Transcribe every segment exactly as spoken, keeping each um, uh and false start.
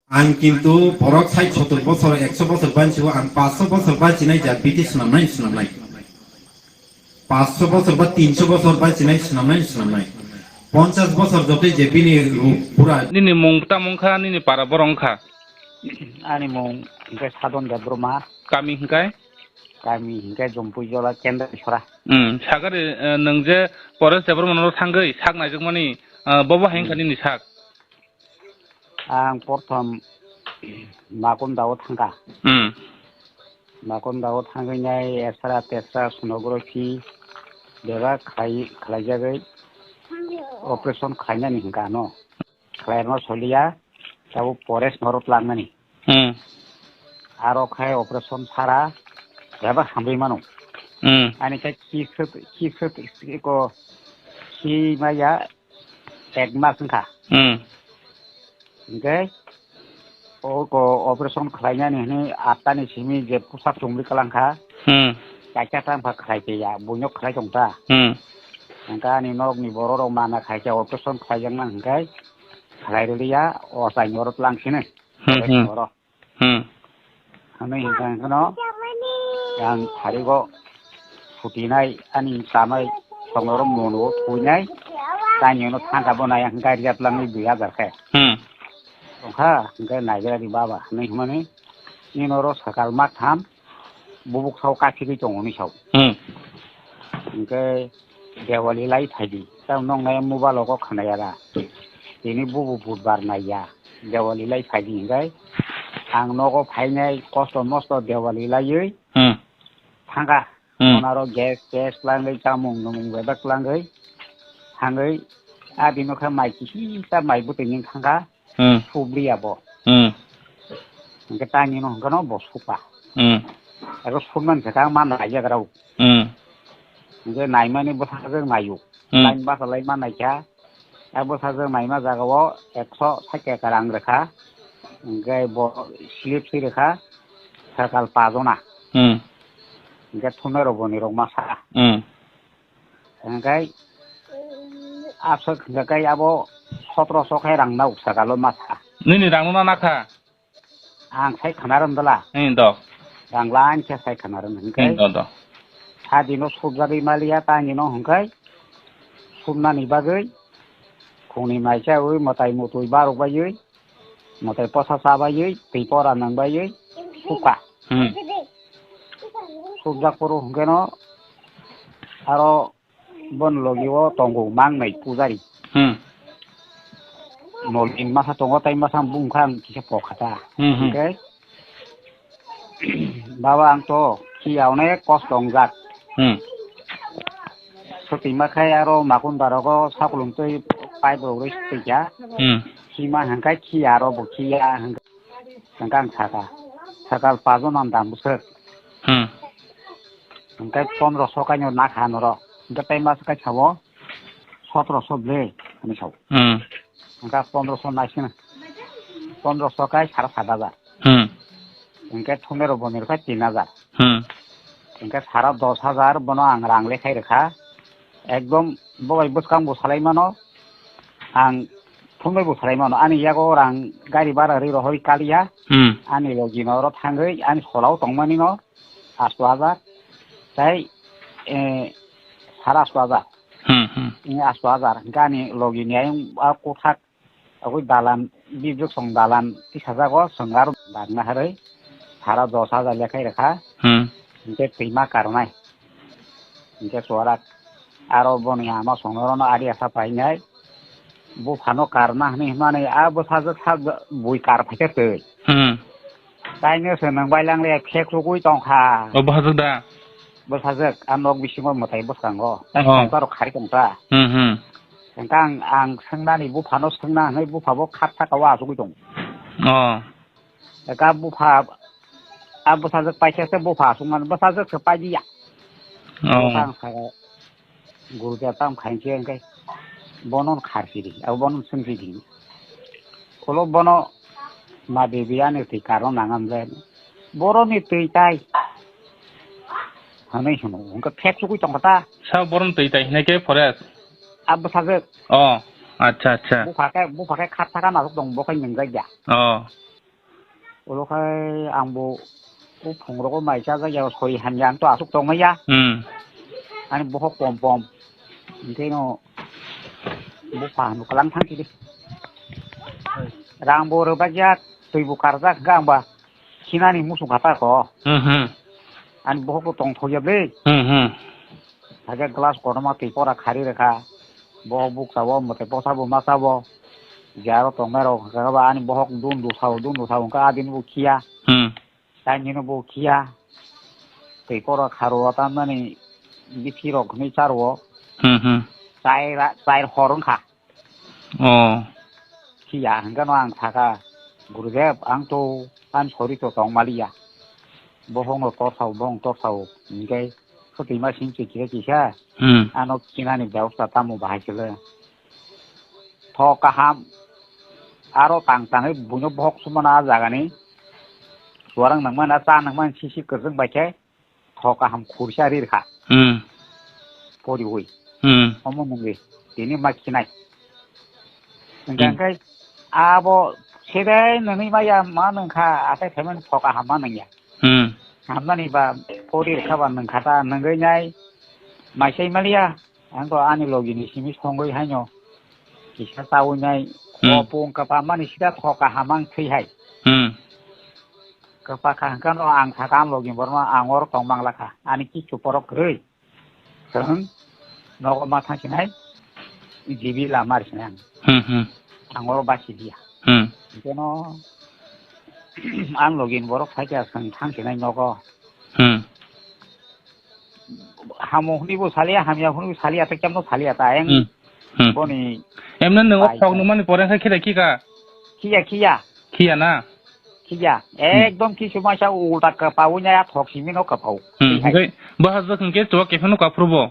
Ang kintu borok sait sotor bosor, ekso bosor banchi o, ang paanch sho bosor banchi nai ja biti swnam nai swnam nai. Paanch sho bosor ba tin sho bosor banchi nai swnam nai swnam nai. Ponchas bosor jotoi je bini ruk pura. Nini mung tamo wngkha, nini para borok wngkha? Ani mung hingke Sadon Debbarma. Kami hingkai? Kami hingke Jompuijola Kendra Sora. Hmm, sagari, eh, nwng je Paresh Debbarma no thangwi sak naijakmani, eh, bobo hai wngkha nini sak? Ang porthom Makunda o thangkha. Hmm. Makunda o thangwi nai extra tesra sonography bebak khlai, khlaijagwi operation khlainani hingkha ano. Khlairokno soliya, tabuk Paresh norok twlangmani. Hmm. Aro khai operation sara, bebak hamrwi mano. Hmm. Ani khai khi sut, khi sut, ko, khi maya, ek mas wngkha. Hmm. Hingke, o ko operation khlainani hwnwi attani simi je pusak chumri kalangkha. Hmm. Kaisa tang pha khlai tei ya, buino khlai tong ta. Hmm. Hingke ani nokni bororok mana khaisa operation khlaijakna hingke, khlai rwliya, o chaini oro twlang sini. Hmm, hmm. Oro. Hmm. Hwnwi hingka hwnkhe no, ang tharigo sutinai ani chamai songnoro mono thuinai, tani ono thangka bo nai ang gari jatlangni dui hajar khe. Hmm. Tongkha, hingke naigra di baba, hwnwi hwnmani, nini oro sakal ma tham, bubuk sao kakhigwi tongo hwnwi sao. Hmm. Hingke, Dewali lai phaidi. Tamo nwng nai mobile o kok khwnaya da. Tini bubu budbar naiya. Dewali lai phaidi hinkai. Ang nogo phainai kosto mosto Dewali laiwi. Hmm. Thangkha. Hmm. Onaro gas, gas langwi chamung numung bebak langwi. Thangwi. Abino khe mai kisi ta mai bwtwi ning thangkha. Hmm. Subliya bo. Hmm. Hingke tani no hingke no bo supa. Hmm. Ego sunman se kang man nai jaga rao. Hmm. Hingke naimani bwsajwk naio. Hmm. Line basa lai man naikha. A bwsajwk naima jaga o ekso sait taka rang rwkha. Hingke bo slip si rwkha. Sakal pajona. Hmm. Hingke thumnairok boni rok masa. Hmm. Hingkai aswk hingkai abo sotoroso khai rang na uksa galo masa. Nini rang no nakha? Ang sai khana rwndala. Ni do. Rang lain khe sai khana rwnd hingkai. Ni do do. Sadino subjagwi maliya tani no hingkai. Subnani bagwi khungni maisa ui mwtai mutui barok baiwi. Mwtai posa chabaiwi, twi pora nwngbaiwi, suka. Hmm. Sukjak phuru hwnkhe no, aro bon logi o tongo mangnai pujari. Hmm. Nolin masa tongo, tai masa bumkha ang kisa pokha ta. Hmm, hmm. Hwnkhe, Baba, ang to khiya onek kosto wngjak. Hmm. Sotwi ma khai aro makun barogo sakulung twi pipe rok rwi sotwi kha. Hmm. Khima hwnkhe khiya aro bo khiya hwnkhe, hwnkhe ang saka. Sakal pajo nang dam bwswk. Hmm. Hwnkhe pondro so kaino nakha norok. Hwnkhe tai ma swkang sao sotro so ble hinwi sao. Hmm. Hwnkhe pondro so naising. Pondro so kai sara sat hajar. Hmm. Hwnkhe thumnairok bo ni rwkha tin hajar. Hmm. Hwnkhe sara dos hajar bono ang rang lekhai rwkha. Ekdom bo bai bwskang bo salai mano. Ang thumnai bo salai mano. Ani yago rang gari bara rwi rohorwi kaliya. Hmm. Ani logi no oro thangwi ani solao tongmani no asto hajar. Tai, eh, sara asto hajar. Hmm, hmm. Ini asto hajar. Hwnkhe ani logi ni ayang a kothak Aboni dalan, bijok song dalan tisajago, chwng aro bagna harwi sara dos hajar lekhai rwkha. Hmm. Hwnkhe twima karnai. Hwnkhe chuarak aro boni ama songno rono ari asa painai. Buphano karna hwnwi hwnmani a bwsajwk sa bui kar phaikha twi. Hmm. Taino se nwng bailang le phek rwgwi tongkha. O bwsajwk da? Bwsajwk a nok bisingo mwtai bwskango. Oh. Tei rok khari tongkha. Hmm, hmm. Hwnkhe ang, ang swngnani buphano swngna hwnwi bupha bo khat saka o achugwi tongo. Oh. Hwnkhe a bupha, a bwsajwk paikha se bupha achukmani, bwsajwk se paidiya. Oh. Bupha ang saka, guru de tam khainse hwnkhe bono khar sidi, abo bono swng sidi. Ulo bono ma debi ani twi karno nangam le. Boroni twi tai. Hwnwi hwno. Hwnkhe phek chugwi tongkha ta. Sa boroni twi tai hinai khe forest? A bwsajwk. Oh, acha, acha. Bupha khe, bupha khe khat saka nasuk tong, bo khe nwngjak ya. Oh. Ulo khai ang bo o phung rogo mai chajak ya, soi hamya ang to asuk tongmaya. Hmm. Ani bohok pom pom. Hingke no bo pha no kalang thang kiri. Rang bo rwbak ya, twi bo karjak hingke ang ba khinani musung kha ta ko. Hmm, hmm. Ani bohok bo tong thok ya ble. Hmm, hmm. Hake glass kotorma twi pora khari rwkha. Bo buksa o mwtai bwsa bo masa bo. Je aro tongnai rok hwnkha ba ani bohok dundu sao, dundu sao hwnkha adin bo khiya. Hmm. Taini no bo khiya. Twi pora kharo tamnani bithi rok hwnwi charo. Hmm, hmm. Chai ra-, chai hor wngkha. Oh. Phiya hwnkhe no ang sakha, "Gurudev, ang to ani sori to tong maliya. Bohong no torsao, bohong torsao," hingke khotwi ma sim se kisa kisa. Hmm. Ano kinani bebosta tamo bahai se le. Tho kaham, aro tang tangwi buino bohok sumana a jagani. Suarang nangmani, cha nangmani sisi kwrwng bai khe. Tho kaham khursa rir kha. Hmm. Poriwi. Hmm. Omo nungwi. Tini ma khinai. Hingke Hmm. hingke abo sedai nwnwi ma ya ma nungkha, atai phaimani tho kaham ma nungya. Hmm. Hamnani ba pori rwkha ba nungkha ta nungwi nai. Maisai maliya. Ang to ani logi ni simi songwi haino kisa chawi nai. Hmm. Kopung kapamani sida tho kaham ang thwi hai. Hmm. Kwpha kha hwnkhe no ang sakha ang logi borma ang oro tong mangla kha. Ani kichu porok kwrwi. Chwng nogo ma thang sinai. Jibi lama ri sinai ang. Hmm, hmm. Ang oro basi dia. Hmm. Hwnkhe no ang logi ni borok sai khe chwng thang sinai nogo. Hmm. Hamo hwnwi bo saliya, hamya hwnwi bo saliya, tei kemno saliya ta, ayang Hmm. Hmm. boni Emne nwngo bai thok ta. Nungmani pore khe khira khika? Khiya, khiya. Khiya na? Khiya. Hmm. Ekdom kisu maisa ulta kapawi nai a thok simi no kapau. Hmm. Tei hai. Hwnkhe bo hajak hwnkhe chuwa kephano kaphuru bo?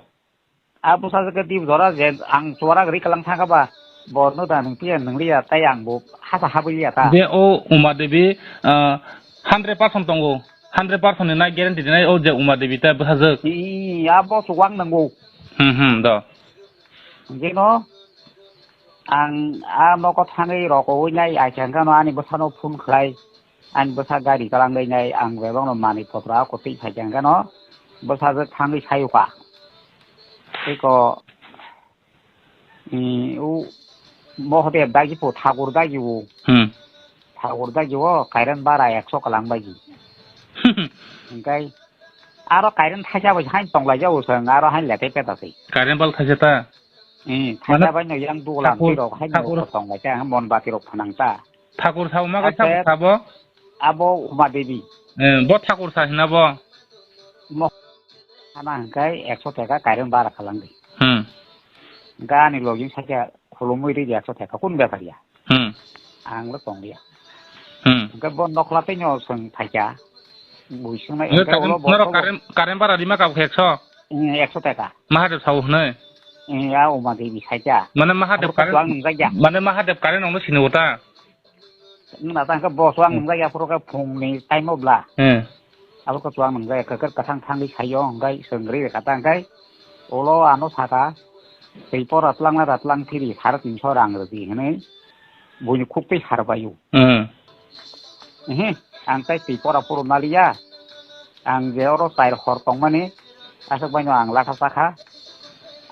A bwsa jwk di jora je ang chuwara gari kalang thangkha ba, bo no da nung piya nung liya, tei ang bo hasa habwi liya ta. Je o Uma Devi, ah, hundred percent tongo, hundred percent ni nai guarantee dinai o je Uma Devi ta bwsajwk. Ii, a bo chuwang nango. Hmm, hmm, do. Jeno ang a nogo thangwi rokowi nai, ai khe hwnkhe no ani bwsano phone khlai. Ani bwsa gari kalang dai nai, ang bebak no manwi potra o kwtwi phai khe hwnkhe no bwsajwk thangwi sayo ka. Tei ko, mm, o Mohodev dagi po, Thakur dagi o. Hmm. Thakur dagi o, kairen bara ekso kalang bai di. Hwnkhe aro kairen thaisa bai hain tong lai jago chwng, aro hain letai peta se. Kairen bal thaisa ta? Hmm, Mane thaisa bai no yang dugulam Thakur, twi rok hain Thakur. Tong lai ta, mon bati rok phanang ta. Thakur sabo ma kaisa Ase- sabo? Abo Uma Devi. Eh, bo Thakur sa hina bo? Mo-, sana hwnkhe ekso teka kairen bara khalang di. Hmm. Hwnkhe ani login sakya khulumui ri di ekso teka kun bepar ya? Hmm. Ang le tong liya. Hmm. Hwnkhe bo nokhla tei no swng phaikya. Bui swngnai Hwnkhe hwnkhe karen, ulo bo norok karen, karen bara rima kabo khe ekso? Hmm, ekso teka. Mahadev sao hwnwi? Hmm, ya Uma Devi sakya. Mane Mahadev Abo karen, kuchuang nungjakya. Mane Mahadev karen nongno sini uta? Wngna ta hwnkhe bo chuwang nungjakya, aphuru khe phungni time o bla. Hmm. Abo khe chuwang nungjakya, kwkar kwthang thangwi saio, hwnkhe chwng ri rwkha ta, hwnkhe ulo ano saka, tei pora twlangna da twlang phiri, sare tinso rang rwdi hwnwi buini khuk tei sar bai-o. Hmm. Ehe, ang tai twi pora phuru maliya, ang je oro chai hor tongmani, aswk baino ang lakha chakha,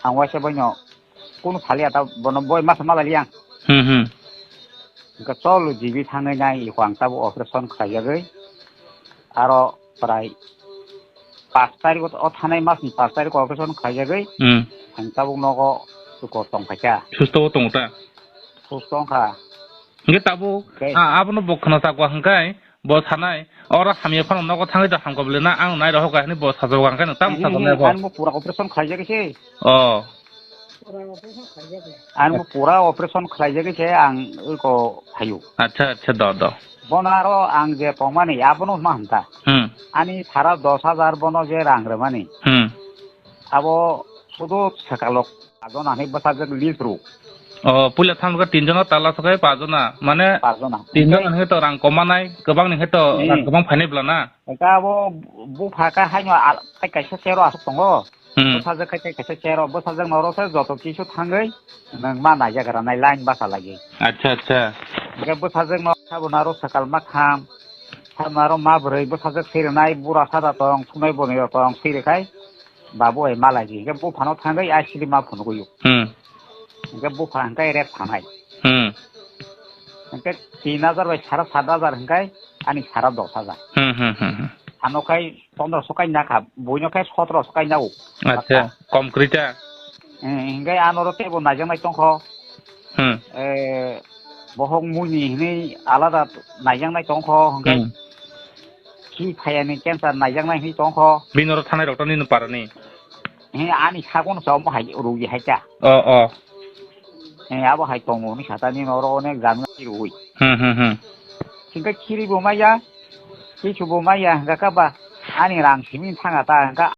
ang waisa baino kunu saliya ta, bono boi masa malaliya ang. Hmm, hmm. Hwnkhe chol G B thangwi nai iko ang tabuk operation khlaijagwi. Aro prai pash tarikh o, o thanai masni pash tarikh o operation khlaijagwi. Hmm. Ang tabuk nogo iko tongphaikha. Susto o tongo ta? Susto wngkha. Hwnkhe tabuk, Hwnkhe ah, abono bo khna chakwa hwnkhe, Bo sanai, oro hamya phano nogo thangwi da hamkha bwle na, ang nai rohor kha hwnwi bo sajak ang khe nwng tamo sajak nai bo. Ang bo pura operation khlaijak se. Oh. Ang bo pura operation khlaijak se ang iko phaio. Acha, acha, do, do. Bono aro ang je tongmani abono ma hamta. Hmm. Ani sara dos hajar bono je rang rwmani. Hmm. Abo sudu sekalok pajon ani bwsajwk list rw. Oh, puila thamkha tinjon o tala sokai pajona. Mane pajona. Tinjon ani to rang koma nai, kwbang ni to rang kwbang phainai bwla na. Engka abo bupha ka haino al-, kai kaisa chair o aswk tongo. Hmm. Bwsajwk kai kai kaisa chair o, bwsajwk norok se joto kisu thangwi nwng ma naijagra nai line basa lagwi. Acha, acha. Engka bwsajwk no sabo naro swkal ma kham. Samaro ma bwrwi bwsajwk siri nai, bura sada tong, sunai boni rok tong siri khai, babu ai malai di. Hingke buphano thangwi ai siri ma phunugwi. Hmm. Hingke bupha hingke rep sanai. Hmm. Hingke tin hajar bai sara sat hajar hingke ani sara dos hajar. Hmm, hmm, hmm, hmm. Ano khai pondro so kai na kha, buino khai sotro so kai na o. Acha, kom krita. Eh, hingke ano ro tebo naijak nai tongkho. Hmm. Eh, bohok muni hinui alada naijaknai tongkho, hingke Hmm. khi phayani cancer naijaknai hinui tongkho. Bini oro thanai rok to nini parani? He, ani sagono sa omo hai rugi hai ta. O, o. He, abo hai tongo ni sata nini oro onek jamna rugi. Hmm, hmm, hmm. Hingke khiri bo maya, kichu bo maya, hingke kaba ani rang simi thanga ta, hingke